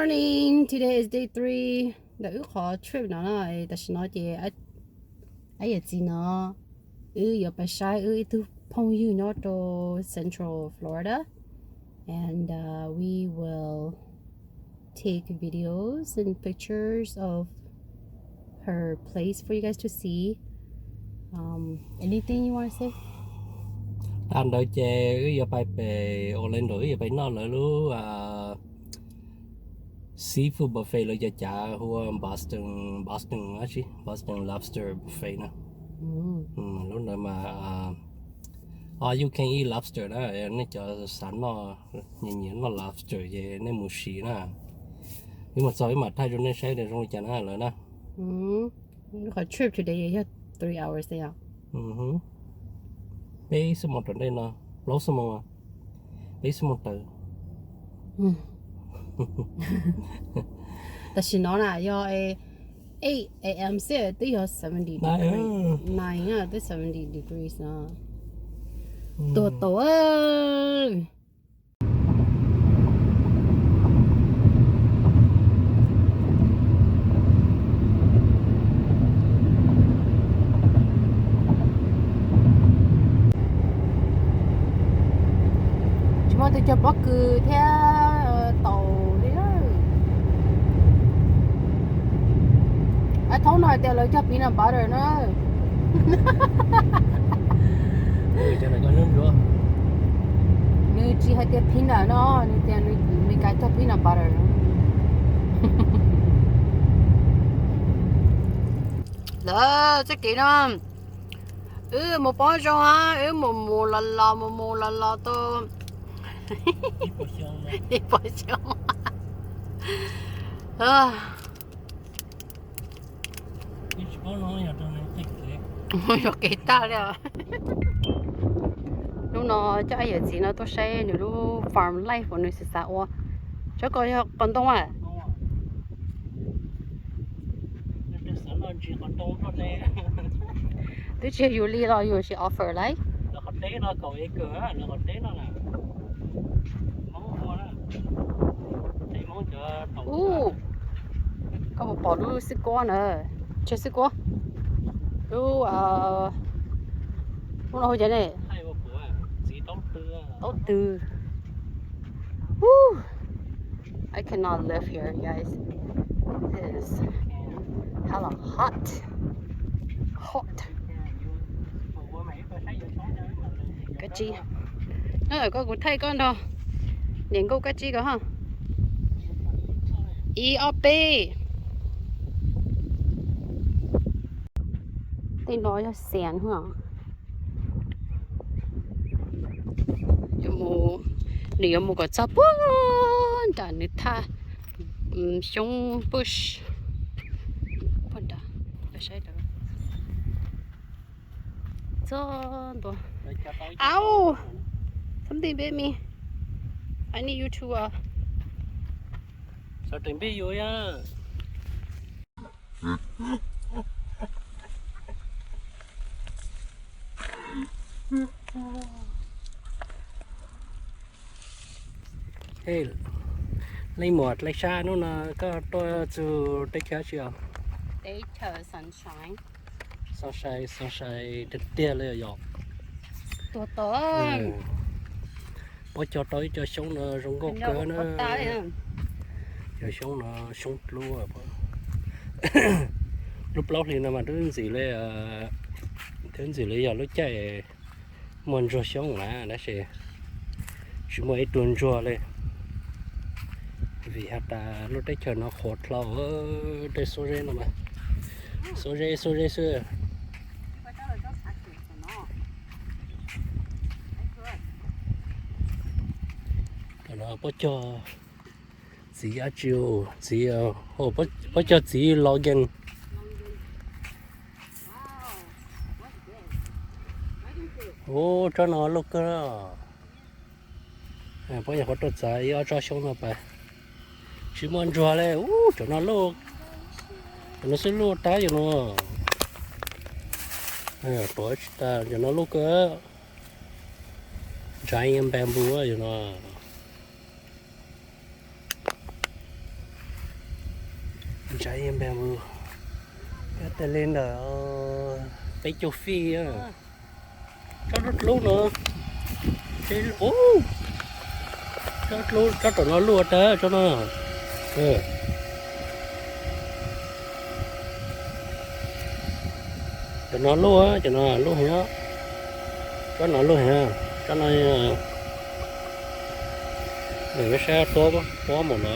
Morning, today is day three ntawm wb qhov trip no na. Tam sim no ces ab yam txiv no wb yuav pais saib wb ib tug phooj ywg nyob rau Central Florida, and uh, we will take videos and pictures of her place for you guys to see. Um, anything you want to say? Tag ntawd ces wb yuav pais pem Orlando, wb yuav pais noj lawv lub seafood buffet, lawv cov cav hu ua Boston, Boston, Boston Lobster Buffet na. Lub ntawd mas all you can eat lobster na, nej cov xav noj, nyiam nyiam noj lobster ces nej mus siv na. Wb mus txog wb mam thaij rau nej saib tias zoo li cas na lawv na. Qhov trip today yog three hours yom? Peb xuab moos rau ntej no, plaub xuab moos, peb xuab moos tawm. Tam sim no na yog eight a.m. xwb twb yog seventy degrees, nine twb seventy degrees no. Tuag tau. Tsis muaj tus cog pob kws thiab taus li lawm. Ab, thaum no hais tias lawv cog peanut butter na. Nws tsis hais tias peanut no, nws tias nws, nws kav cog peanut butter. Lawv txoj kev no, wb mus poob zoo, wb mus mus los los mus mus los los tau ib puas xyoo. Yog kev tag li. Hnub no coj ab yawm txiv no tuaj saib nws lub farm life uas nws xav xav ua. Tsob ko yog qos ntoo a? Twb tsis yog yus li los yus tsis offer lauj. Ub, koj puas pom lub xib kuab na? Tsis xib kuab, lub, lub no hu cas ne? Taub tw. Woo! I cannot live here, guys. It is hella hot. Hot. Kab tsib. Koj kuv thaij koj nrog niam nkauj kab tsib ko ha. Ib ob peb. Tej no yog Xeev os. Yuav mus, nws yuav mus kom txog puag nram nws thaj xyoob bush puag nrad. Txog ntua. Au, something bit me. I need you to uh, sawv tsees npij yus ya. Leej muam dlej sab, hnub no koj tuaj txug teb chaws tsi os? Teb chaws Sunshine. Sunshine, Sunshine tiag tiag li yom. Tuag tag. Puab cog tau ib co xyoob no zoo nkauj kawg na. Cov xyoob no xyoob dlub. Lub plaub hlis no mas twb ntxim li, twb ntxim li yog lub caij muaj ntsuag xyoob na, tab sis tsis muaj ib tug ntsuag li, vim has tas lub teb chaws no qhuav dlhau tej xuab zeb no mas, xuab zeb xuab zeb xwb. Puab cog txiv dab tsi, txiv, puab cog txiv Logan. Ub, tsob no loj kawg. Puab nyuam qhuav tuaj txav ib ob tsob xyoob no pas, tsis muaj ntsuag li. Ub, cov no loj, cov no xwb loj tab yom no. Pom tsis tas, cov no loj kawg. Giant bamboo yom no. Ntsav yeej npeg mus, tas li ntawm peb caug feet. Tsob dlub no, tsob dlub, tsob tom no luj tag tsob no. Cov no luj, cov no luj heev. Tsob no luj heev, tsob no. Nws saib tuab npaum no,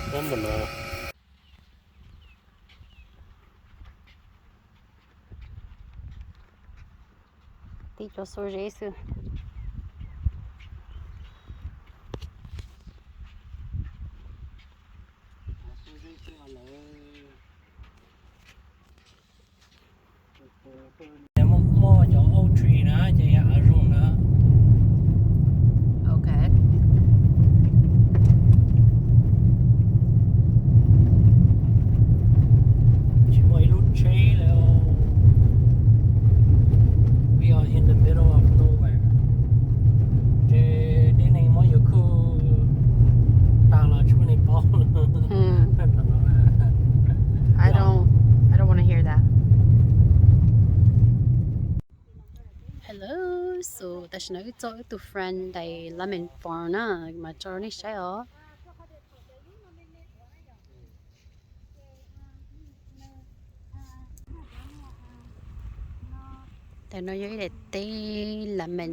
tuab npaum no. Tib cov xuab zeb xwb. Muaj, muaj cov oak tree na ces yog hav zoov na. Ok. Tsis muaj ib lub tsheb li. We are in the middle of nowhere. Ces tib neeg muab YouTube tag los tsis muaj neeg paub. I don't, I don't want to hear that. Hello, so tam sim no wb txog wb tus friend daim lemon farm na, mas tso rau nej saib os. Tam no yog ib daim teb lemon.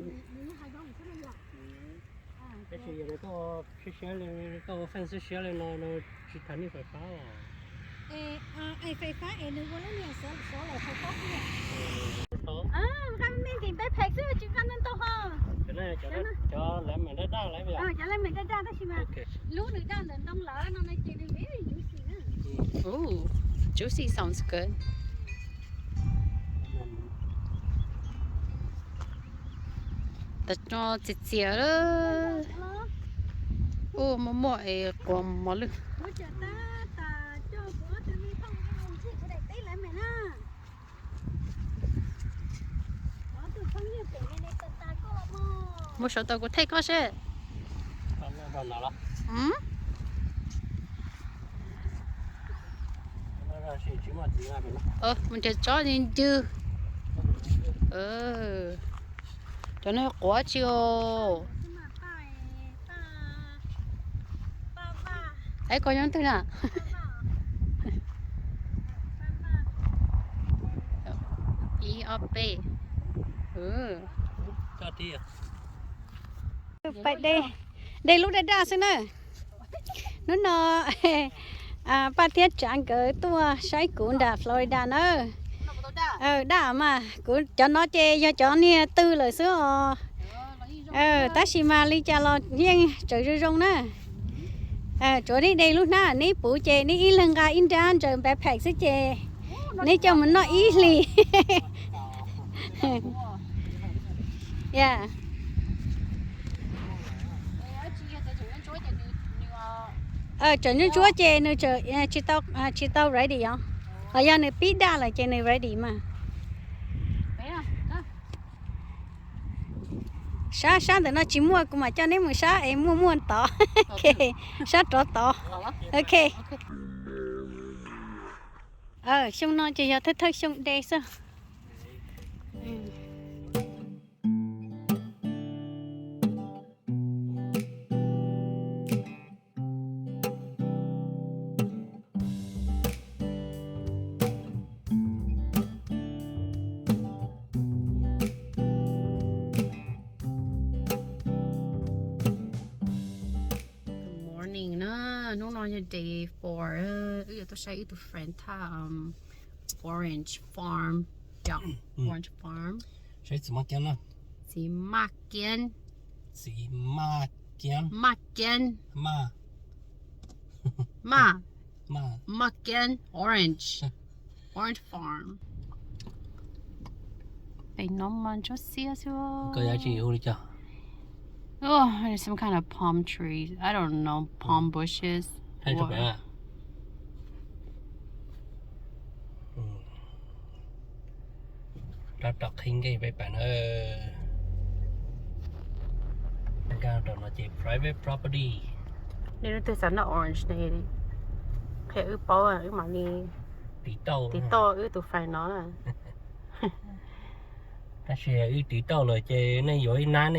Tab sis yog koj siab siab li, koj ua feej siab siab li no, no tsis tham nej fais fab os. Fais fab es nws ua lub niag xov, xov los fais fab xwb. Nqa me ntsis peb pheem xwb tsis nqa ntau ntau ho. Cov lemon daj daj lawm, cov lemon daj daj tab sis mas lub nws daj ntawm ntoo lawm no no ces nws juicy na. Ooh, juicy sounds good. Tam no txias txias lawm. Ua muaj muaj es quas mos lwj. Mus saum tau kuv thaij koj seb. Mus nrhiav tsob ncw. Cov no quav tsi os. Ai, koj nyob twg na? Ib ob peb. Pais de, de lub daj daj xwb na. Hnub no Paj thiab Tsav nkawd tuaj saib kuv nram Florida na. Daj mas kuv cov no ces yog cov niag tw lawm xwb os. Tab sis mas li cas los yeej tseem zoo zoo na. Tsuav neb de lub hnab neb puv ces neb ib leeg nqa ib nrab ntsaws backpack xwb ces neb coj mus noj ib hlis. Ya. Tseem ntsuab ntsuab ces nws tseem tsis tau, tsis tau ready os. Ho yog nws pib daj lawm ces nws ready mas. Sab, sab ntawm no tsis muaj, kuv mam coj neb mus sab es muaj muaj tod. Sab rov tod. Ok. Xyoo no ces yog thawj thawj xyoo de xwb. Good morning na, hnub no yog day four, wb yuav tuaj saib wb tus friend thaj orange farm, yog, orange farm. Saib txiv maj kiab na. Txiv maj kiab. Txiv maj kiab. Maj kiab. Maj. Maj. Maj. Maj kiab orange. Orange farm. Pem no mas ntsuab xiab xwb. Koj yuav tsis hu li cas? Oh, there's some kind of palm trees. I don't know, palm bushes. Rov tom qhib nkeeg peb pam na. Nkag rau no ces private property. Nej leej twg xav noj orange ne, qhia wb paub wb mam li tiv tauj wb tus fais no na. Tab sis wb tiv tauj lawm ces nej yuav ib nab,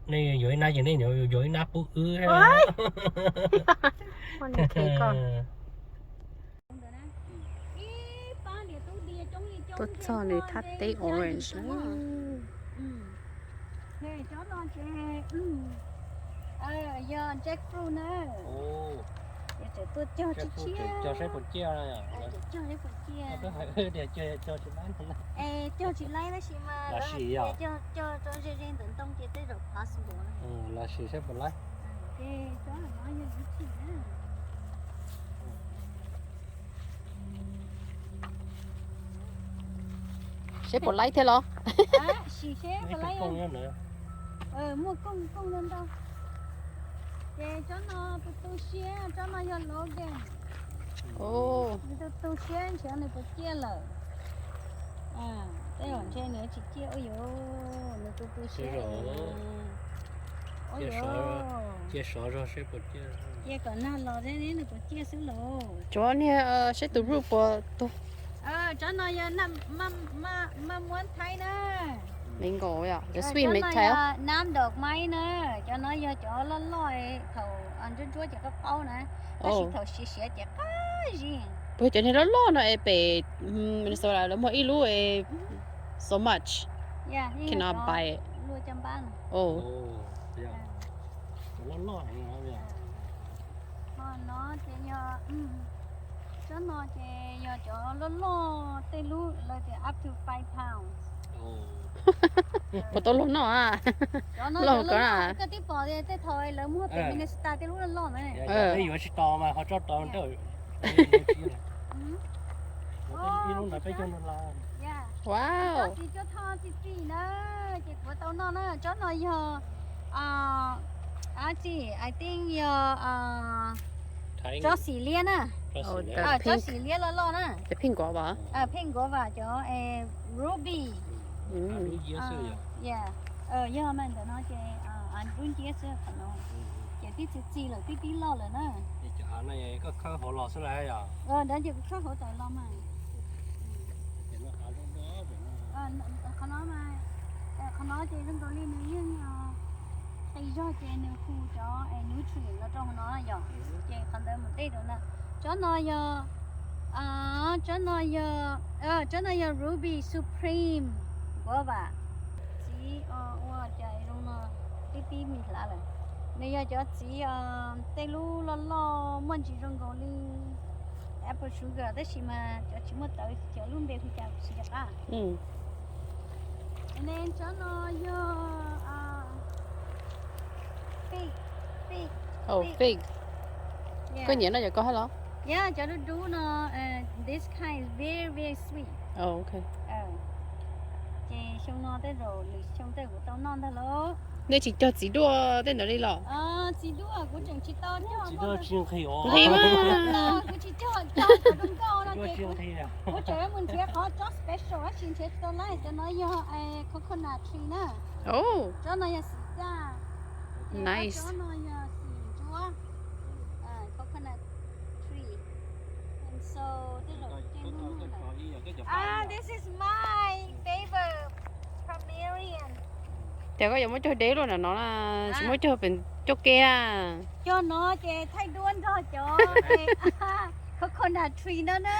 nej yuav ib nab ces nej yuav ib nab pub wb. Tuaj txog nws thaj teb orange na. Yog jackfruit na. Tseem tuaj cog tshiab tshiab. Cog saib puas ciaj. Cog tsis laib tab sis mas cog rau ze ze ntawm ntoo ces tej zaum possible. Los sim saib puas laib. Ces cov no yog yuav tsim na. Seb puas laib thiab los? Sim seb puas laib. Muaj kooj kooj ntau ntau. Ces tsob no tus tu siab, tsob no yog Logan. Nws tus tu siab ntshe nws puas ciaj lawm. Tej zaum ntshe nws tsis ciaj. Ua yuav, nws tus tu siab. Ua yuav, cia sov zog seb puas ciaj. Cia kom nag los seb nws puas ciaj xwb los. Tsuav niag seb tus root puas tuag. Tsob no yog maj muab thaib na. Mango, yeah, the sweet mid tail. Nam dog maiv na, cov no yog cov loj loj thaum ntsuab ntsuab ces qaub qaub na, tab sis thaum siav siav ces qab zib. Puas cov niag loj loj no es pem Minnesota lawv muag ib lub so much, cannot buy it. Loj loj. Ho no ces yog, tsob no ces yog cov loj loj, tej lub lawv tias up to five pounds. Puas tau luag noj a? Cov no loj kawg na. Koj twb pom tej thaum lawv muag pem Minnesota tej lub loj loj na. Peb yuav tsis tau mas ho tso tau. Ib lub ntawd peb cog nrog lawv. Wow. Tsis cua tho txi txi na, ces kuv tau noj na. Tsob no yog, tsi, I think yog tsob xim liab na. Tsob xim liab loj loj na. Pheej nkuav vas, pheej nkuav vas cov ruby. Yog mas ntawm no ces dub nciab xwb qhov no. Ces tib txi txi lawm tib tib loj lawm na. Koj khawb hauv los xwb las yom? Ntawd ces kuv khawb hauv tawm los mas. Qhov no mas, qhov no ces zoo nkaus li nws yeej qis zog ces nws hu cov nutrient los rau hauv no yom. Ces qhov ntawd mus dej rau na. Tsob no yog, tsob no yog, tsob no yog ruby supreme guava. Txiv ua cas zoo no tib tib mis hlav lawm. Nws yog cov txiv tej lub loj loj muaj ntsis zoo nkaus li apple sugar tab sis mas cov tsis muaj tawv cov lub npe hu cas tsis nco qab. Ne tsob no yog fig, fig. Koj nyiam no yog koj hab los? Yeah, cov dub dub no, this kind is very very sweet. Ces xyoo no tej zaum lwm xyoo tej kuv tau noj ntag lauj. Nej tsis cog txiv duaj tej ntawd li los? Txiv duaj kuv tseem tsis tau cog. Nqhis mas. Kuv tsis cog cov zoo nkauj no ces kuv tseem mus nrhiav qhov tsob special tab sis nrhiav tsis tau lawm. Cov no yog coconut tree na. Tsob no yog xim kaj. Nice. Tsob no yog xim ntsuab. Coconut tree. And so tej zaum ces, ah, this is my favorite Pomeranian. Ces koj yuav muab cog deb luaj na no na, tsis muab cog pem coj ke a? Cog no ces thaij duab nrog cov coconut tree no na.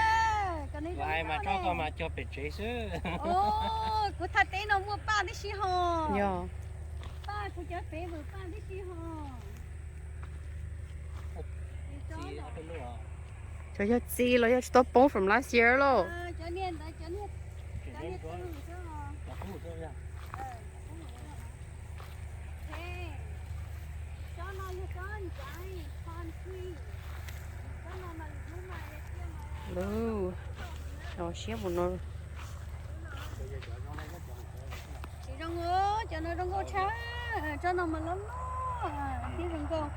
Mas tsob koj mas cog pem tsev xwb. Kuv thaj teb no muaj paj tib si ho. Yog. Paj kuv cov pem vwm paj tib si ho. Cov yog txiv los yog tsis tau poob from last year lauj? Lub, siab mus no. Tsis zoo, cov no zoo nkauj tshaj, tsob no mas loj loj thiab zoo nkauj.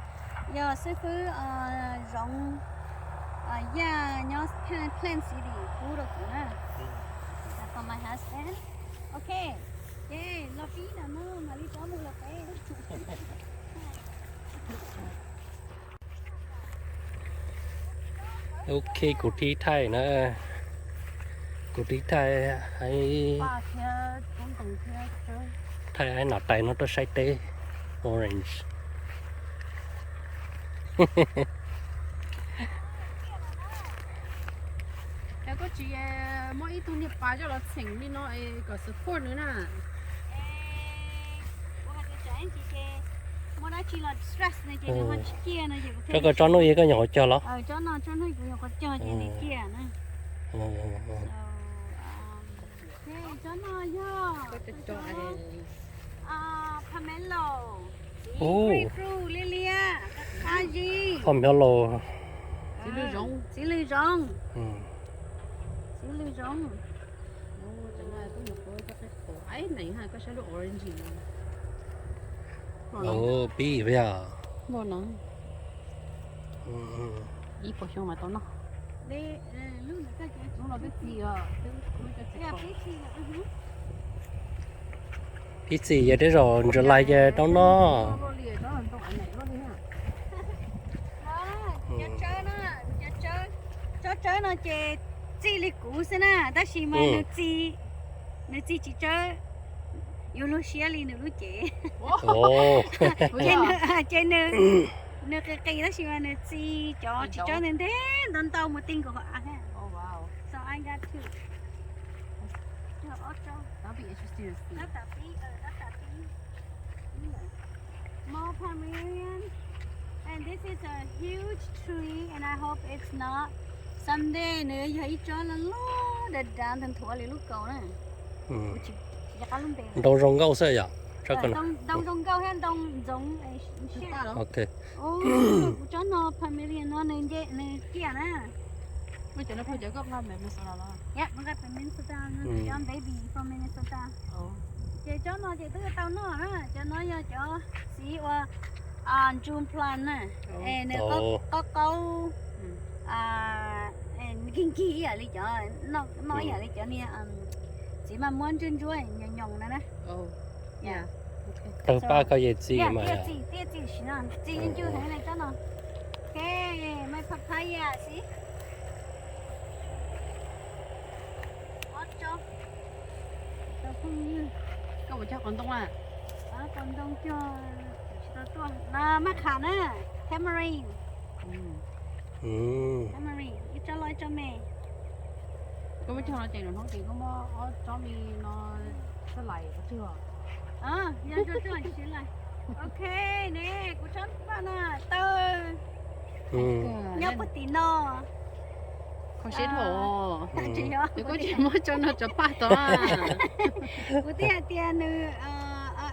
Yog xib fwb Zoov Yaj nyob Plant City pub rau kuv na. For my husband. Ok, ces los pib nram no mam li rov mus lawm peb. Ok, kuv thib thaij na. Kuv thib thaij, thaij haiv nom tais no tuaj saib teb orange. Koj tsis muaj ib tug niag pas coj los txheem li no es kom support nws na. Tsob ko tsob hnub ib koj nyuam qhuav cog los? Pomelo. Txiv lws zoov. Txiv lws zoov. Pib yog ib puas xyoo mas tau noj. Pib txiv yog tej zaum ntsis lais ces tau noj. Tsob tsawb no ces txij li kuv xwb na, tab sis mas nws txij tsis tsawb, yuav luag siab li nws lub cev. Ces nws, ces nws, nws qis qis tab sis mas nws txij cov tsis tsawb ntau ntau, ntau ntau mus ti nkaus hauv av thiab. So I got two. Tab tom pib, tab tom pib. More pomegranate. And this is a huge tree, and I hope it's not. Someday nws yog ib tsob loj loj dav dav nthuav nthuav li lub kaus na. Ntoo zoo nkauj xwb yom? Ntoo zoo nkauj thiab ntoo ntxoov. Ok. Kuv tsob no pomegranate no nws nce, nws ciaj na. Yep, nqa pem Minnesota, cov baby from Minnesota. Ces tsob no ces twb tau noj na, cov no yog cov txiv ua June plum na, es nws qaub qaub, nkig nkig ib yam li cov, noj ib yam li cov niag txiv mas muab ntsuab ntsuab nyoos nyoos na na. Tawg paj koj yeej txi mas. Txi, txi sim no, txi ncw heev li tsob no. Ok, my papaya xwb. Ob tsob. Koj puas cog qos ntoo a? Qos ntoo cog tsis tau tuaj. Maj kham na, tamarind. Tamarind, ib tsob loj ib tsob me. Koj muab cog no ces nws hnub ces koj muab ob tsob me no xab lais tswg. Yog tsob tsob lais. Ok, ne, kuv tsob paj no tawg. Nyob puag tim no. Kho siab dhau. Tsis yog, koj tsis muab tsob no tsob paj tod. Kuv twb hais tias nws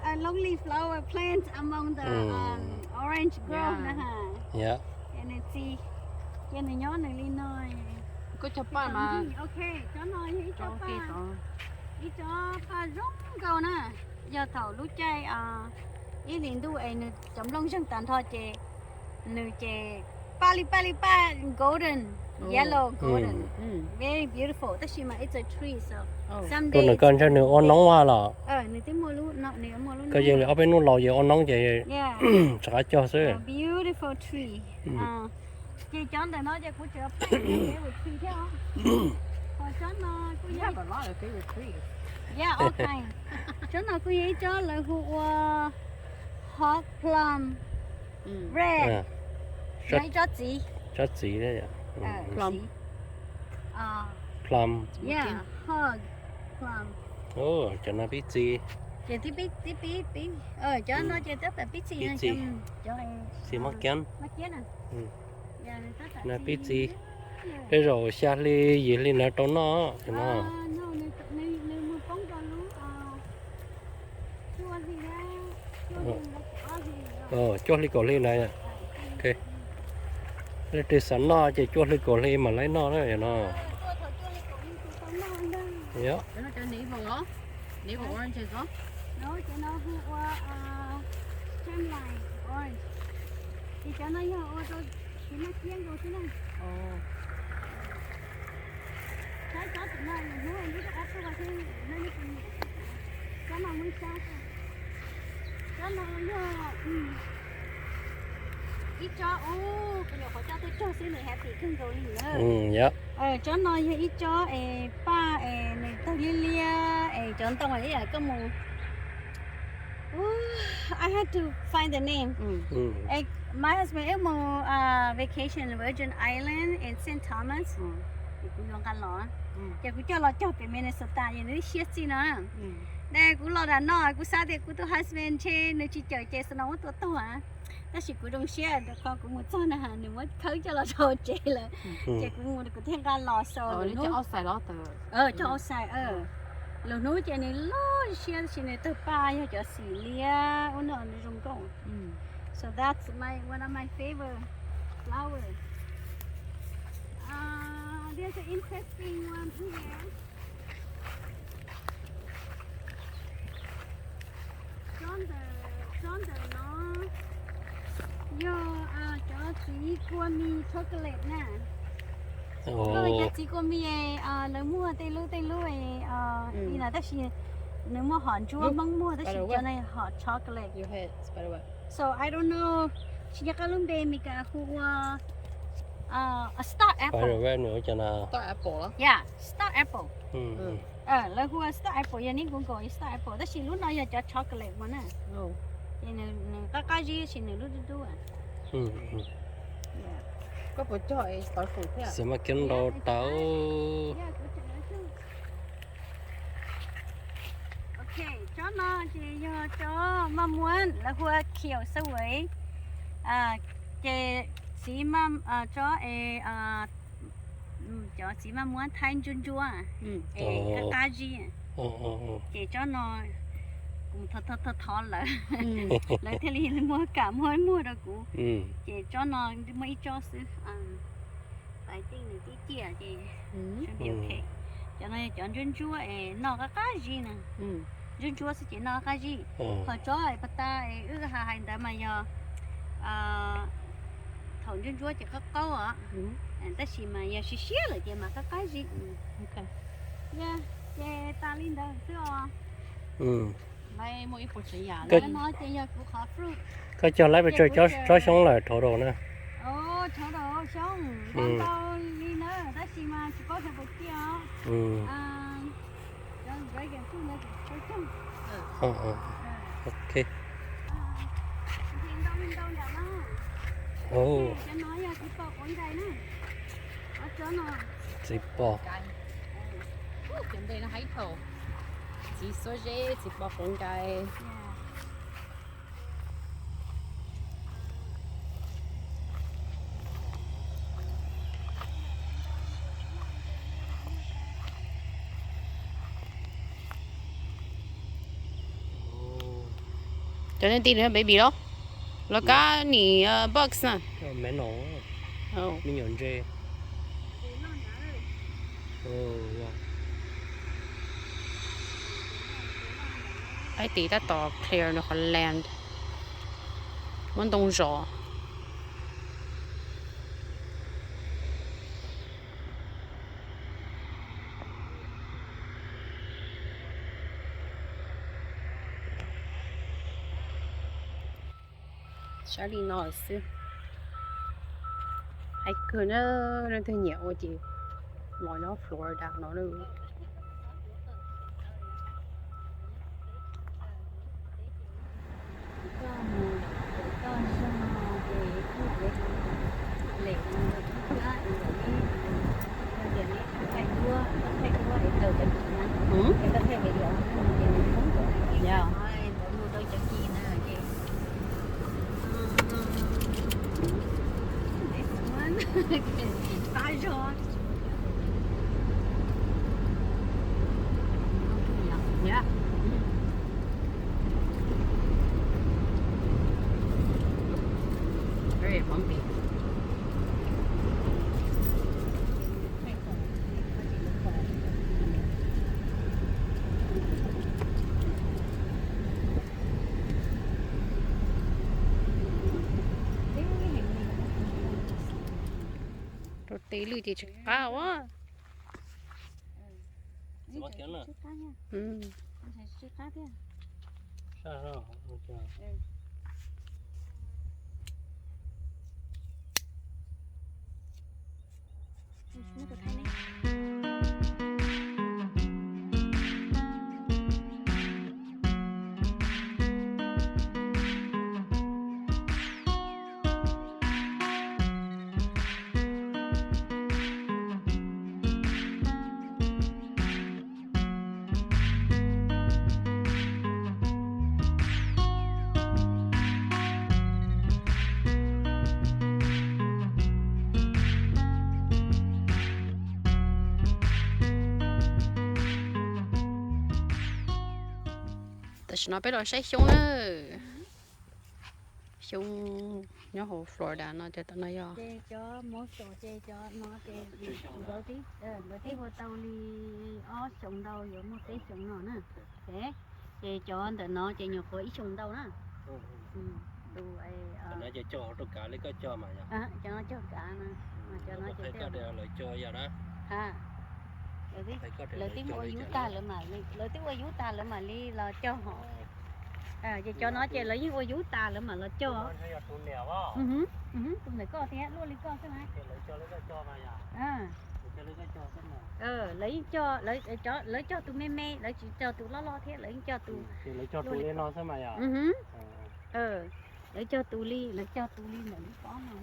a lonely flower plant among the orange grove na ha. Ces nws txi, ces nws nyob nws li no. Koj cog paj mas. Ok, tsob no yog ib tsob paj, ib tsob paj zoo nkauj na. Yog thaum lub caij ib hlis ntuj es nws cov nplooj zeeg tag nrho ces nws ces paj li paj li paj golden, yellow golden, very beautiful. Tab sis mas it's a tree so someday. Nws koj ntshe nws ua noob a los? Nws twb muaj lub, nws muaj lub, koj yeej li ob peb hnub laus yeej ua noob ces rov qab cog xwb. Beautiful tree. Ces cov ntawm no ces kuv tseem plant my favorite tree thiab os. Ho tsob no kuj yog, yeah, all kind. Tsob no kuj yog ib tsob lawv hu ua hog plum red. Yog ib tsob txiv. Tsob txiv. Plum. Yeah, hog plum. Cov no pib txiv. Ces tib pib, tib pib, cov no ces tab tom pib txiv. Pib txiv. Txiv mab kiab. Mab kiab na. No pib txiv. Tej zaum xya hli yim hli na tau noj no. Cuaj hli kaum hli na. Ok. Leej twg xav noj ces cuaj hli kaum hli mam laib noj na no. Yog. Ces cov no yog ua rau txiv maj kiab nkaus xwb na. Saib tsob tim no hnub ib rov qab tuaj thiab, tsob no muaj ib sab, tsob no yog Ib tsob, ub, kuv nyuam qhuav coj tuaj tsuag xwb nws happy kawg nkaus li na. Yog. Tsob no yog ib tsob es paj es nws tawg liab liab es cov ntoo ib yam koj mus. I had to find the name. My husband wb mus vacation Virgin Island in Saint Thomas. Kuv yuav nqa los, ces kuv coj los cog pem Minnesota es nws siab txij no. Ces kuv los nram no kuv xav tias kuv tus husband ntshe nws tsis cawm ces snow muab tua tuag. Tab sis kuv zoo siab rau qhov kuv mus txog na nws muab khawb coj los rau tsev lawm. Ces kuv mus kuv thiaj nqa los so lwm hnub. Cog outside, lwm hnub ces nws loj siab tab sis nws tawg paj yog cov xim liab ub no nws zoo nkauj. So that's my one of my favorite flower. There's an interesting one here. Tsob ntawm no yog cov txiv kua mis chocolate na. Cov txiv kua mis lawv muaj tej lub tej lub li no tab sis nws muaj hom ntsuab Hmoob muag tab sis cov no hom chocolate. So I don't know, tsis nco qab lub npe Mes Kas hu ua star apple. Yeah, star apple. Lawv hu ua star apple, yog neb Google star apple tab sis lub no yog cov chocolate mas na. Ces nws qab qab zib sis nws lub dub dub. Xav mas kiv ntau tau. Ok, tsob no ces yog tsob maj muab lawv hu ua kiau xav ua, ces txiv maj, tsob es cov txiv maj muab thaib ntsuab ntsuab es qab qab zib. Ces tsob no kuv thov thov thov lawv, lawv thiaj li muab kam muab muag rau kuv. Ces tsob no muaj ib tsob xwb, pais tej nws tib ciaj ces cov no yog cov ntsuab ntsuab es noj qab qab zib na. Ntsuab ntsuab xwb ces noj qab qab zib. Ho tsob pas tas es wb hais ntawd mas yog thaum ntsuab ntsuab ces qaub qaub os, tab sis mas yog siab siab lawm ces mas qab qab zib. Ces tas li ntawd xwb os. Lawv no ces yog kuv qhov fruit. Koj cog lawv pes tsawg tsob xyoob lawm rhaub rau na? Rhaub rau xyoob ntau ntau li na tab sis mas tsis paub xyov puas ciaj os. Ok. Cov no yog txiv pos quav nkaig na. Txiv pos. Cov ntej no haib dhau. Txiv xuab zeb, txiv pos quav nkaig. Cov nej ti nws baby los? Los kab nim box na. Me nyuam ntse. Qaib tid tab tom clear nws qhov land, muab ntoo zov. Saib li no xwb. Hais kawg na, leej twg nyiam ua ces los nyob Florida no lawm. Rau tes lwj ces tsis qab ua. Tam sim no peb los saib xyoob na. Xyoob nyob hauv Florida no ces tam no yog. Ces cov Marshall ces cov no ces nkawd twb, nkawd twb ua tau li ob xyoos ntau, yuav muaj peb xyoos no na. Ces cov ntawm no ces nyuam qhuav ib xyoos ntau na. Tus, cov no cog kav li koj cog mas yog. Cov no cog kav na. Cov no cog tias lawv cog yog na. Ha. Lawv twb ua yub tag lawv mam li, lawv twb ua yub tag lawv mam li los cog hos. Ces cov no ces lawv yeej ua yub tas lawv mam los cog. Tus ntawm koj thiab luaj li koj xwb na. Lawv yeej cog, lawv cog tus me me, lawv tsis cog tus loj loj thiab, lawv yeej cog tus, lawv cog tus li no xwb mas yog. Lawv cog tus li, lawv cog tus li ntawm lub pob no.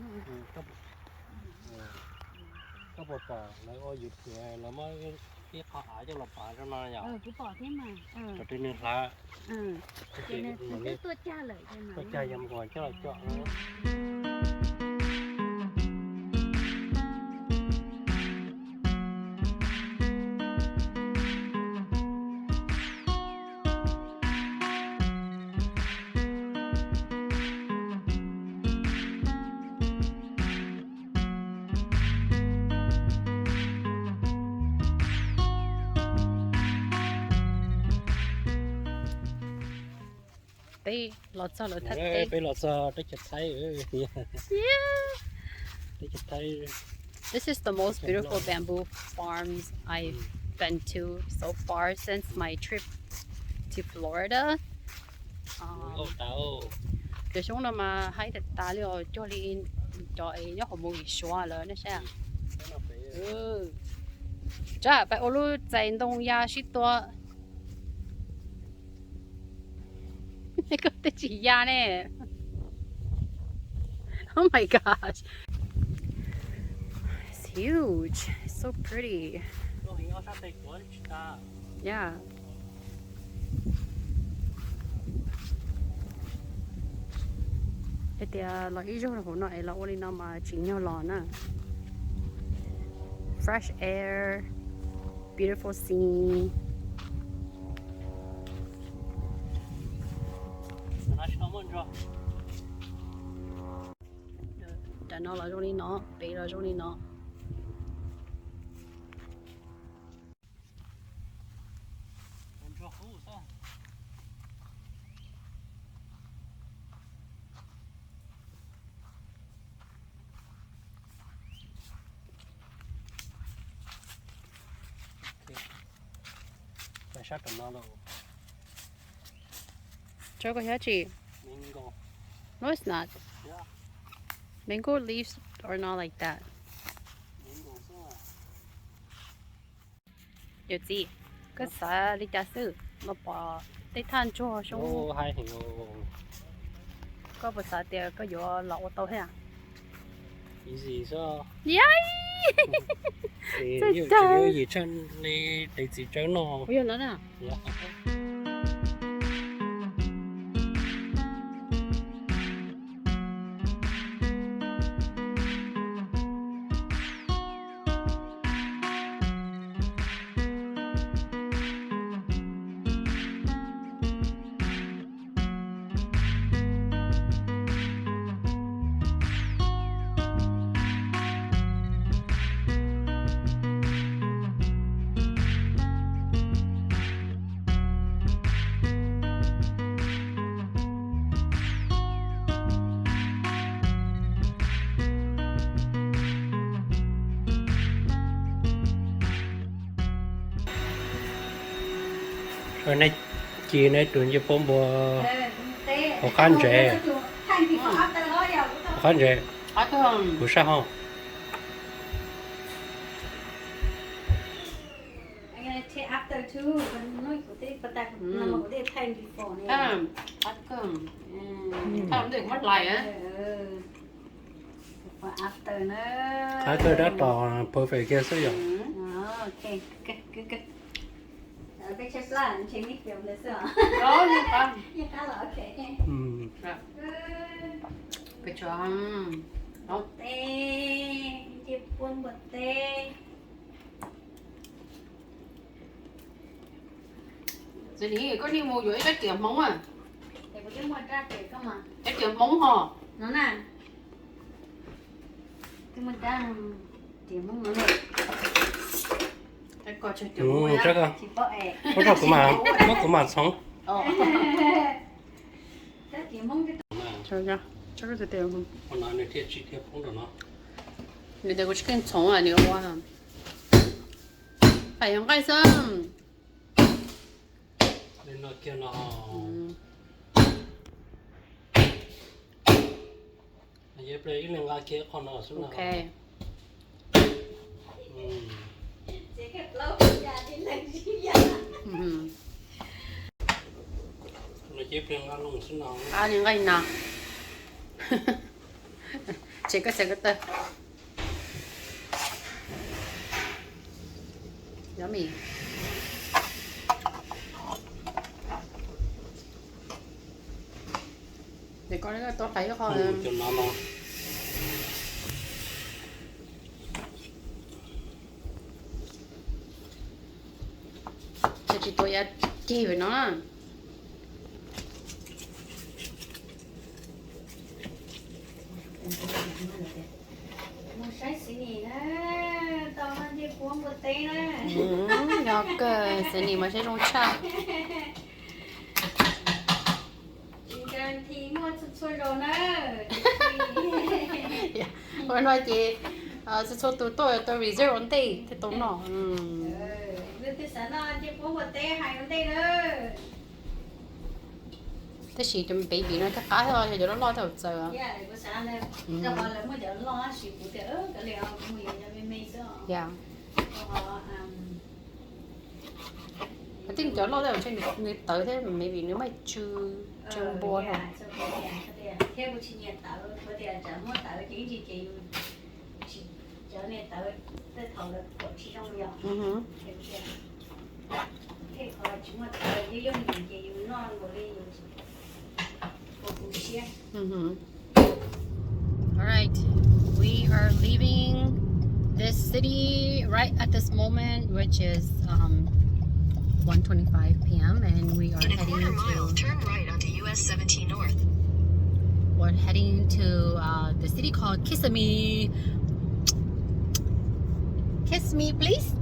Koj puas pom lawv ua YouTube los muab ib qho av coj los pav rau no yom? Kuv pom thiab mas. Cov twg nws hlav, ces nws twb tuaj cag lawm, tuaj cag yog mus kom coj los cog. Peb los txog lawv thaj teb. Peb los txog teb chaws Thaib. Teb chaws Thaib. This is the most beautiful bamboo farms I've been to so far since my trip to Florida. Cov xyoob no mas haib tas tas li os, cuag li cov es nyob hauv movie Suav lawm nej saib. Tsam peb ua lub txais ntoo ya sib tua. Koj twb tsis ya ne. Oh my gosh. It's huge. It's so pretty. Yeah. Hais tias los ib zaug rau hauv no es los ua li no mas tsim nyog los na. Fresh air, beautiful scene. Nram no los zoo li no, pem los zoo li no. Sab tom no los. Cho koj xyab tsis? No, it's not. Mango leaves are not like that. Yawm txiv, koj xav li cas xwb? Los pom tej thaj ntsuag xyoob. Koj puas xav tias koj yuav los ua tau thiab? Yam, yim tsawg li tes txiv tsawb no. Yog no na. Nej ci nej tus ncej puab npua hauv qab ntsev, hauv qab ntsev, kuv sab hauv. Hnub kuv twb pas tas, hnub no kuv twb thaij before ne. Qab kawg. Thaij ntej kuv muab hlais. After na. Qab kawg, tab tom perfect kiag xwb yom. Ok, good, good, good. Peb tshaib plab ntshe me kiag ntawd xwb os. Yeej qab los, ok. Peb tshaib, ncej puab npua teb. Txiv Lis, koj nim mus yuav ib rab riam Hmoob a. Rab riam Hmoob hos. No na. Twb muaj rab riam Hmoob no ne. Ua rau kuv mam, muab kuv mam txhoov. Nws tias kuv tsis keej txhoov, nws ua fais nqaij xwb. Li no kiag no. Ib leeg nqa kiag qhov no xwb no. Ok. Nqa li nqaij no. Tsev koj xav koj tawg. Yummy. Ces koj tau hlais ib qho. Ces tsis tau ya ceg no. Mus saib Xeev Nis na, tau noj ncej puab npua teb na. Yog kawg, Xeev Nis mas saib zoo tshaj. Tsis guarantee muaj txhua txhua zaus na. Ua no ces txhua txhua tus tuaj tau reserve ua ntej thiaj tau noj. Leej twg xav noj ncej puab npua teb hais ua ntej na. Tab sis cov baby no cov qab thiab, yog cov loj loj thiaj txaus. Cov loj thiab nws tawv thiab, maybe nws muaj tsw, tsw npua. Thiab kuv tsis nyiam tawv, kuv tias tsam muaj tawv ces ib ntsis ces yus tsis, cov niag tawv tej thaum lawv kuam tsis zoo yom. Thiab qhov tsis muaj tawv yooj yim ces yus noj nkaus li yus kuv siab. All right, we are leaving this city right at this moment, which is um, one twenty-five p m, and we are In a heading quarter mile, to turn right onto U S seventeen North. We're heading to uh, the city called Kissimmee. Kiss me, please.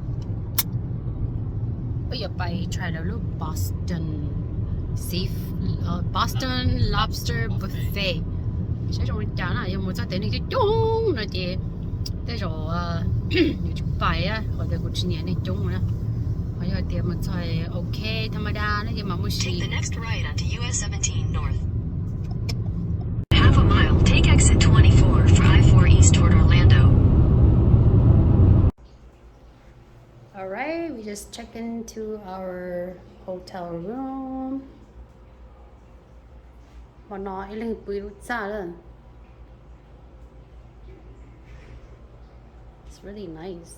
Peb yuav pais try lawv lub Boston Sea, uh, Boston Lobster Buffet. Saib zoo li cas na, yog mus txog tias neeg coob coob no ces tej zaum yuav tsis pais, qhov tias kuv tsis nyiam neeg coob na. Ho yog tias mus txog ok, tha ma da no ces mam mus sim. Take the next right onto U S seventeen North. Half a mile, take exit twenty-four for I four East toward Orlando. All right, we just checked into our hotel room. Hmo no ib leeg pw ib lub txaj lawm. It's really nice.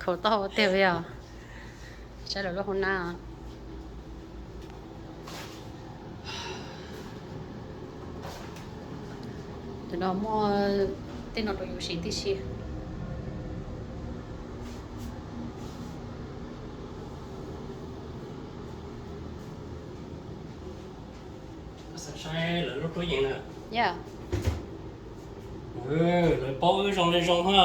Khaus tau tiag yog. Saib lawv lub hauv na. Tam no muaj tej no rau yus siv tib si. Xav saib lawv lub tuab yees na. Yeah. Lawv paub wb zoo li zoo ha.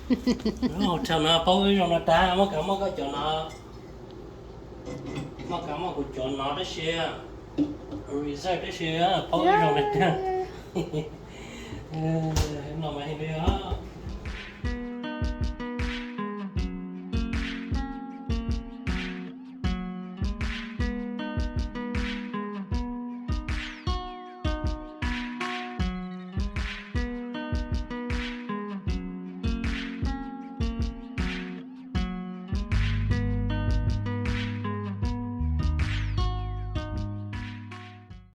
Lub hotel no paub wb zoo no tag, muab koj, muab koj cov no. Muaj kav muaj kuv cov no tab sis, reserve tab sis, paub zoo li tiag. No mas heev li os.